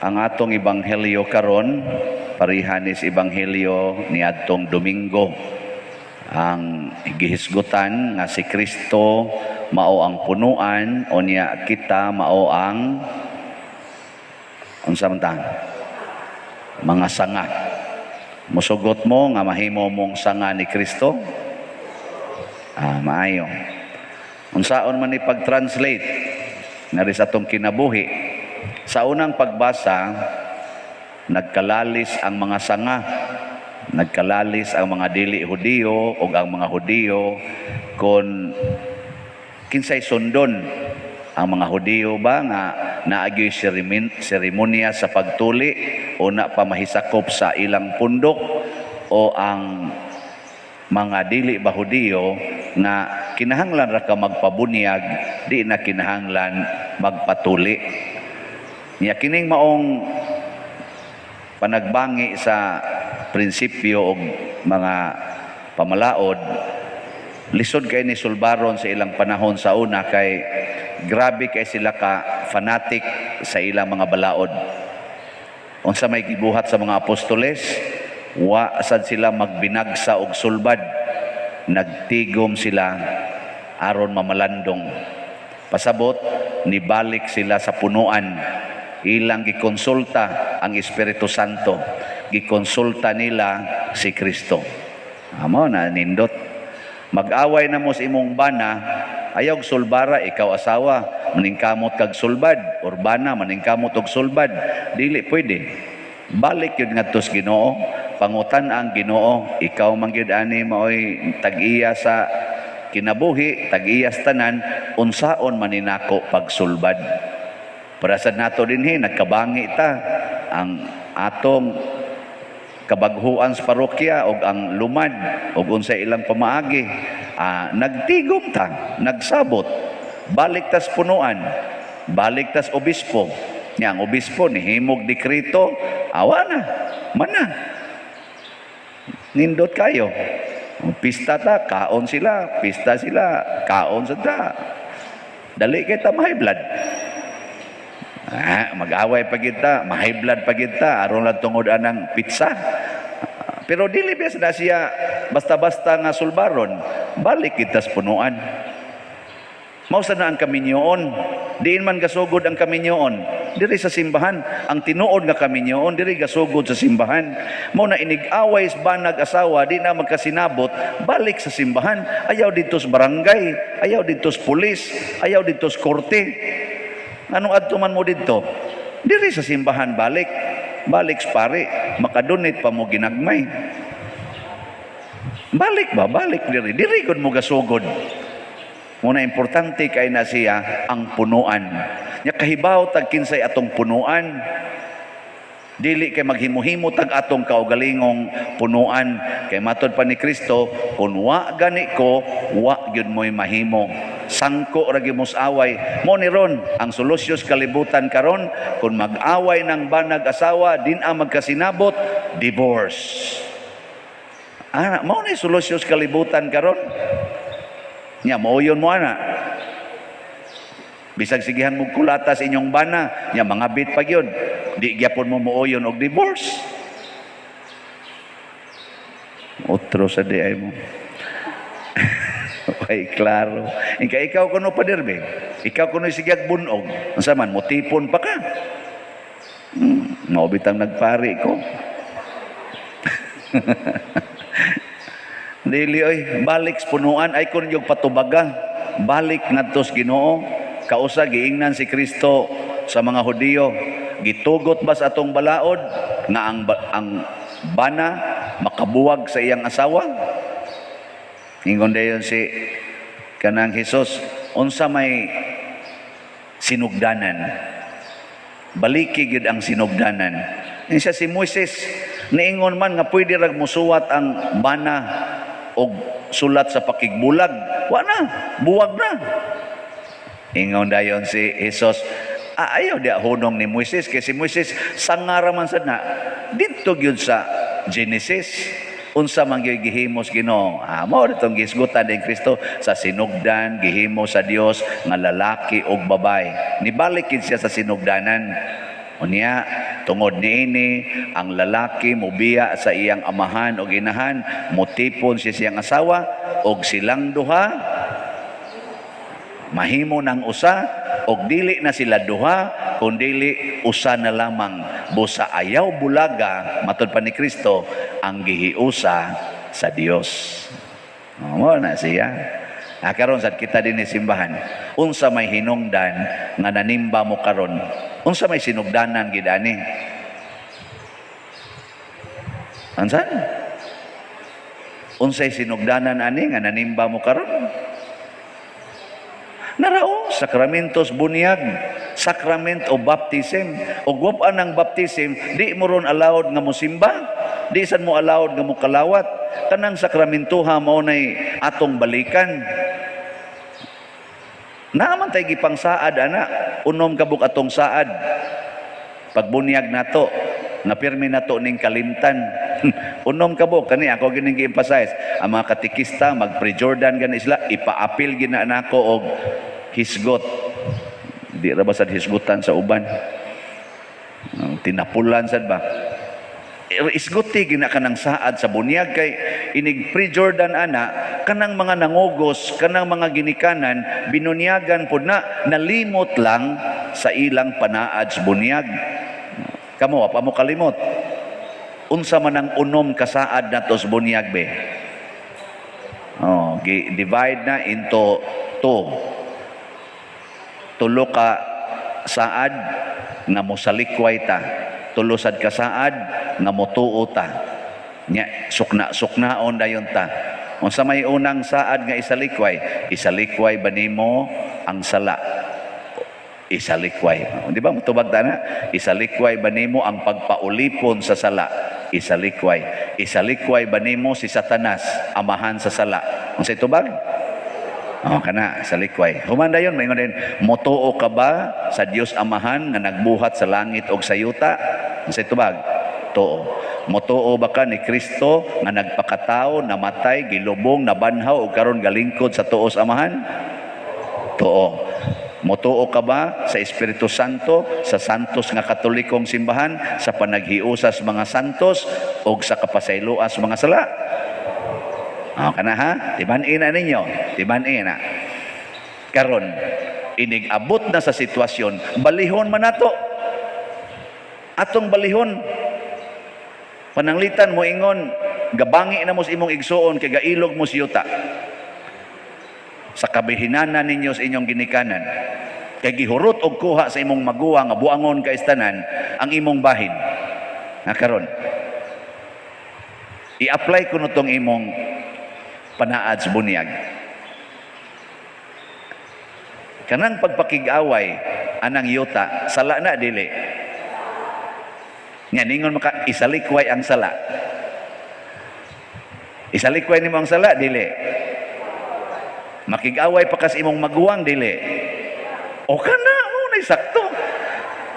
Ang atong ebanghelyo karon pareha ni sa ebanghelyo niadtong Domingo. Ang gihisgutan nga si Kristo mao ang punuan o niya kita mao ang unsa man ta? Mga sanga. Musugot mo nga mahimo mong sanga ni Kristo? Ah, maayo. Unsaon man ni pag-translate ngari sa atong kinabuhi? Sa unang pagbasa, nagkalalis ang mga sanga, nagkalalis ang mga dili Hudiyo o ang mga Hudiyo kung kinsay sundon. Ang mga Hudiyo ba nga naagyoy seremonya sa pagtuli o na pa mahisakop sa ilang pundok, o ang mga dili ba Hudiyo nga kinahanglan ra ka magpabunyag, di na kinahanglan magpatuli? Nya kining maong panagbangi sa prinsipyo og mga pamalaod, lisod kay ni sulbaron sa ilang panahon sa una kay grabe kay sila ka fanatic sa ilang mga balaod. Unsa may gibuhat sa mga apostoles, wa sad sila magbinagsa og sulbad. Nagtigom sila aron mamalandong. Pasabot, nibalik sila sa punuan. Ilang gikonsulta ang Espiritu Santo. Gikonsulta nila si Kristo. Amo na nindot. Mag-away na mo sa imong bana, ayaw sulbara, ikaw asawa, maningkamot kag sulbad, or bana, maningkamot og sulbad. Dili pwede. Balik yun ngadto sa Ginoo, pangutan ang Ginoo, ikaw man gyud ani maoy tag-iya sa kinabuhi, tag-iya sa tanan, unsaon man ni nako pagsulbad. Para sa nato dinhi, nagkabangi ta ang atong kabaghuan sa parokya og ang lumad og unsa ilang pamaagi, nagtigom ta, nagsabot, balik tas punuan, balik tas obispo. Nya ang obispo nihimog dekreto, awa na mana nindot kayo. Pista ta, kaon sila, pista sila, kaon sa ta. Dali kay ta ma-high blood. Ah, mag-away pa kita, ma-high blood pa kita, aron lang tungod anang pizza. Pero dili bes na siya basta-basta nga sulbaron, balik kita sa punuan. Mao sa na ang kaminyoon. Diin man gasugod ang kaminyoon? Diri sa simbahan. Ang tinuod nga kaminyoon diri gasugod sa simbahan. Mao na inig-away sa banag asawa, di na magkasinabot, balik sa simbahan. Ayaw dito sa barangay, ayaw dito sa pulis, ayaw dito sa korte. Anong adto man mo dito? Diri sa simbahan balik. Balik sa pare, makadunit pa mo ginagmay. Balik ba? Balik diri. Diri gud mo gasugod. Muna importante kay na siya ang punuan. Nya kahibaw tag kinsay atong punuan. Dili kay maghimo-himo tag atong kaugalingong punuan. Kay matod pa ni Kristo, kung wa gani ko, wa gyud mo'y mahimo. Sangko ra gyud mo sa away. Mo ni ron ang solusyon sa kalibutan karon, kung mag-away ng banag asawa, din ang magkasinabot, divorce. Ah, mao ni solusyon sa kalibutan karon. Nya mooyon mo ana. Bisag sigihan mo kulata sa inyong bana, nya mga bit pa gyud. Di gyapon mo mooyon og divorce. Otro sa di ay mo. Ay, klaro. Ika ikaw kuno pa dirbe. Ikaw kuno sigag bunog. Unsa man motipon pa ka? Mao bitang nagpari ko. Dili oy, balik sa punuan ay kun yung patubaga. Balik ngadto sa Ginoo. Kausa giingnan si Kristo sa mga Hudiyo, gitugot ba sa atong balaod nga ang bana makabuwag sa iyang asawa? Ingon dayon si kanang Hesus, unsa may sinugdanan? Baliki gyud ang sinugdanan. Siya si Moises, niingon man nga pwede rag musuwat ang bana og sulat sa pakigbulag. Wa na, buwag na. Ingon dayon si Jesus, ayaw di hunong ni Moises kay si Moises sangara man sad na. Didto gyud sa Genesis, unsa man gyud gihimos Ginoo. Ah, mao ditong gisgutan din Kristo sa sinugdan, gihimo sa Dios nga lalaki ug babae. Nibalik gid siya sa sinugdanan. Unya, tungod niini, ang lalaki mobiya sa iyang amahan og inahan, motipon siya siyang asawa, og silang duha mahimo ng usa, og dili na sila duha kundili usa na lamang. Busa ayaw bulaga, matud pa ni Kristo, ang gihiusa sa Dios. Mo na siya. Ah, karon sad kita dinhi simbahan, unsa may hinungdan nga nanimba mo karon? Unsa may sinugdanan gid ani? Ansan? Unsay sinugdanan ani nga nanimba mo karon? Narao, sakramentos bunyag, sacrament of baptism. Ug wa ang baptism, di mo ron allowed nga mosimba, di sad mo allowed nga mokalawat. Kanang sakramentuha mao nay atong balikan. Naa man tay gipang saad ana, 6 ka buok atong saad. Pagbunyag nato, nga pirmi nato ning kalimtan. 6 ka buok kani ako gining gi-emphasize. Ang mga katekista mag pre-Jordan gani sila, ipaapil gina nako og hisgot. Di ra ba sad hisgutan sa uban? Ang tinapulan sad ba? Isguti gina kanang saad sa bunyag kay inig pre-Jordan ana, kanang mga nangugos, kanang mga ginikanan, binunyagan pud na, nalimot lang sa ilang panaad sa bunyag. Kamo, wa pa mo kalimot unsa man ang 6 ka saad nato sa bunyag be? Oh, divide na into two. 3 ka saad nga mosalikway ta, 3 sad ka saad nga motuo ta. Nya sukna-suknaon dayon ta. Unsa may unang saad nga isalikway? Isalikway ba nimo ang sala? Isalikway. Di ba motubag ta na? Isalikway ba nimo ang pagpaulipon sa sala? Isalikway. Isalikway ba nimo si Satanas, amahan sa sala? Unsay tubag? Oh, kana isalikway. Human dayon maingon din, motuo ka ba sa Dios Amahan nga nagbuhat sa langit ug sa yuta? Unsay tubag? Tuo. Motuo ba ka ni Kristo nga nagpakatao, namatay, gilubong, nabanhaw ug karon galingkod sa tuo sa Amahan? Tuo. Motuo ka ba sa Espiritu Santo, sa santos nga Katolikong simbahan, sa panaghiusa sa mga santos ug sa kapasayloan sa mga sala? Oh, kana ha? Timan-i na ninyo. Timan-i na. Karon, inig abot na sa sitwasyon, balihon man nato. Atong balihon. Pananglitan mo ingon, gabangi na mo sa imong igsuon kay gailog mo sa yuta. Sa kabihinanan ninyo sa inyong ginikanan. Kay gihurot og kuha sa imong maguwang nga buangon ka istanan ang imong bahin. Na karon, i-apply ko no tong imong panaad sa bunyag. Kanang pagpakig-away anang yuta, sala na dili? Nga ningon maka isalikway ang sala. Isalikway nimo ang sala dili? Makig-away pa kas imong maguwang dili? O kana mo na sakto.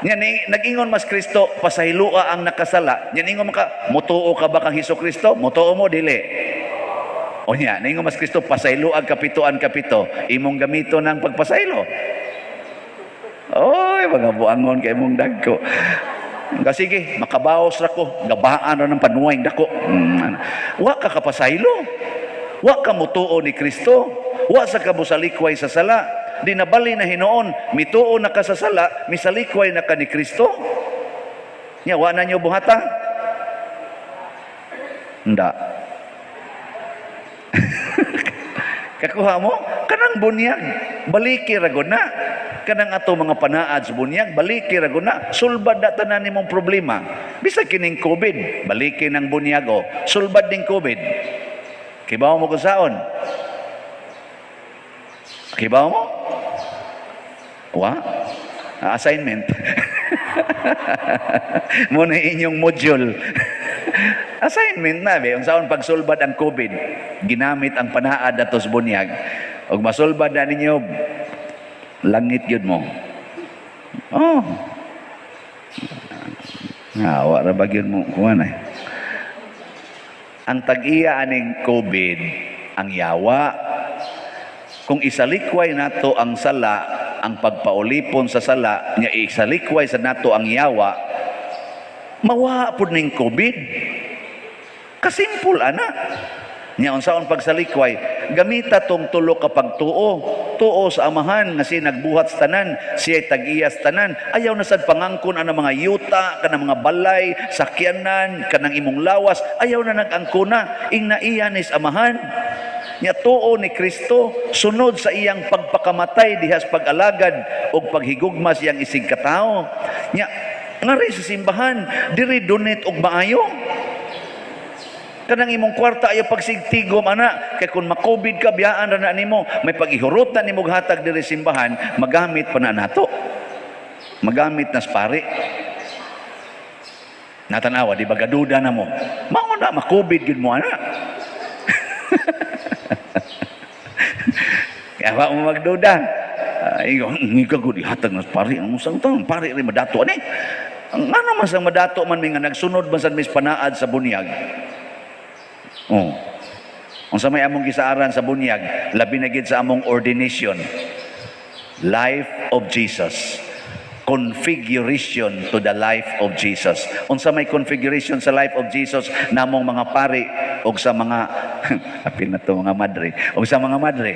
Nya ni nag-ingon mas Kristo, pasayloa ang nakasala. Nya ningon maka, motuo ka ba kang Hesus Kristo? Motuo mo dili? O nya, ningon mas Kristo, pasaylo ang kapitoan kapito, imong gamito ng pagpasaylo. Oy, mga buangon kay imong dagko. Nga sige, makabaos ra ko, gabaan ra ng panuway dako. Ano. Wa ka kapasaylo. Wa ka mutuo ni Kristo. Wa sa ka mosalikway sa sala. Di nabali na hinuon, mituo na ka sa sala, misalikway na ka ni Kristo. Nya wa na nyo buhata? Nda. Kakuha mo? Kanang bunyag, baliki ra gud na. Kanang ato mga panaad sa bunyag, baliki ra gud na. Sulbad na tanan nimong problema. Bisag kining COVID, baliki ng bunyag o, sulbad ning COVID. Kibaw mo kung saon? Kibaw mo? Wa? Assignment. Mo na inyong module. Assignment na be. Unsaon pagsulbad ang COVID, ginamit ang panaad ato sa bunyag. Ug masulbad na ninyo, langit yun mo. Oh. Nga, wa ra ba gyud mo kuan eh. Ang tag-iya aning COVID, ang yawa. Kung isalikway nato ang sala, ang pagpaulipon sa sala nya isalikway sa nato ang yawa, mawa pud ning COVID. Kasimpol ana. Nya unsaon pagsalikway? Gamita tong tulo ka pagtuo. Tuo sa Amahan nga siya nagbuhat sa tanan, siya tag-iya sa tanan. Ayaw na sad pangangkon ang mga yuta, kanang mga balay, sakyanan, kanang imong lawas, ayaw na nag-angkona. Ing naiya ni sa Amahan. Nya tuo ni Kristo, sunod sa iyang pagpakamatay dihas pag-alagad og paghigugma siyang isig katawo. Nya ngari sa simbahan, diri donate og maayo. Kanang imong kwarta ayaw pagsigtigom ana, kay kung makobid ka, biyaan ra na nimo. May pag-ihurot na nimo hatag diri simbahan, magamit pa na nato. Magamit na sa pari. Natanawa, di ba gaduda na mo? Mao na, makobid gyud mo ana. Kaya wa mo magduda. Ay, ikaw gud ihatag na sa pari. Ang usang taon, pari rin madato ani. Ang ano man sa madato man may nga nagsunod man sa mis panaad sa bunyag. Oh. Unsa may among gisaaran sa bunyag, labi na gid sa among ordination. Life of Jesus. Configuration to the life of Jesus. Unsa may configuration sa life of Jesus namong mga pari og sa mga apil na to mga madre og sa mga madre?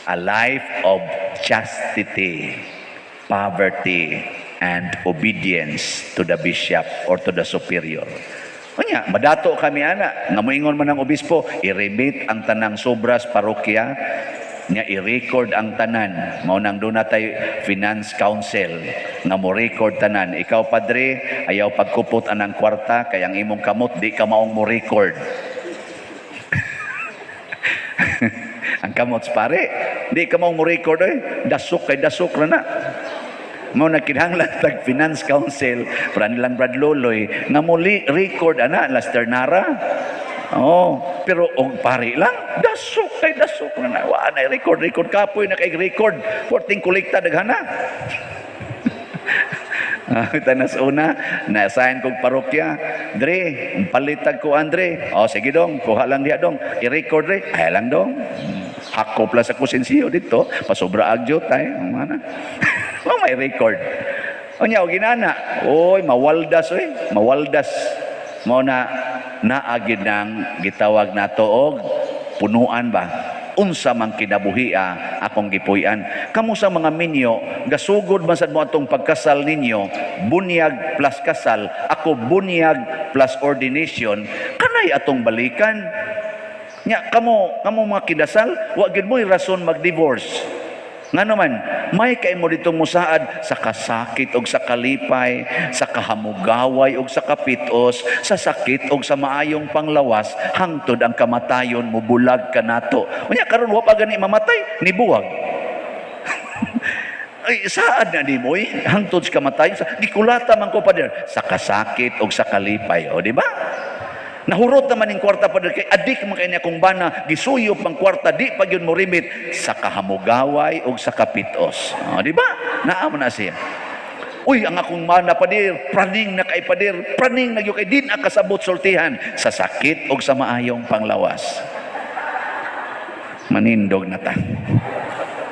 A life of chastity, poverty, and obedience to the bishop or to the superior. Unya, madato kami ana, nga moingon man ang obispo, i-remit ang tanang sobras parokya, nya i-record ang tanan. Mao nang duna tay finance council nga mo record tanan. Ikaw, padre, ayaw pagkupot anang kwarta kay ang imong kamot di ka maong mo record. Ang kamot sa pare, di ka maong mo record oy. Dasok kay dasok ra na. Mao na kinahanglan tag finance council para nilang Brad Loloy nga muli record ana lasternara. Oh, pero og pari lang, dasok kay dasok na na. Wa na record record, kapoy na kay record. Porting kolekta daghana. Ah, tanas una, na-assign kog parokya. Dre, palitag ko Andre. Oh, sige dong, kuha lang diha dong. I-record re, ay lang dong. Hakop lang sa kusensiyo dito, pasobra agyo tay, mana. Oh, may record. Unya og ginana, oy mawaldas oy, mawaldas. Mao na naagid nang gitawag nato og punuan ba? Unsa man kinabuhia akong gipuy-an. Kamo sa mga minyo, gasugod man sad mo atong pagkasal ninyo, bunyag plus kasal, ako bunyag plus ordination, kanay atong balikan. Nya kamo kamo mga kidasal, wa gyud mo'y rason mag-divorce. Nga naman, may kay mo ditong musaad sa kasakit og sa kalipay, sa kahamugaway og sa kapitos, sa sakit og sa maayong panglawas, hangtod ang kamatayon mubulag kanato. Unya karon wa pa gani mamatay, nibuwag. Ay, saad na nimo eh, hangtod sa kamatayon. Gikulata man ko pa sa kasakit og sa kalipay. O, di ba? Nahurot naman ning kwarta, pader, kay adik man kay niya kong bana, gisuyop ang kwarta, di pa gyud mo remit sa kahamugaway og sa kapitos. O, di ba? Naa man na siya. Uy, ang akong mana, pader, praning na kay pader, praning na gyud kay din kasabot sultihan sa sakit og sa maayong panglawas. Manindog na ta.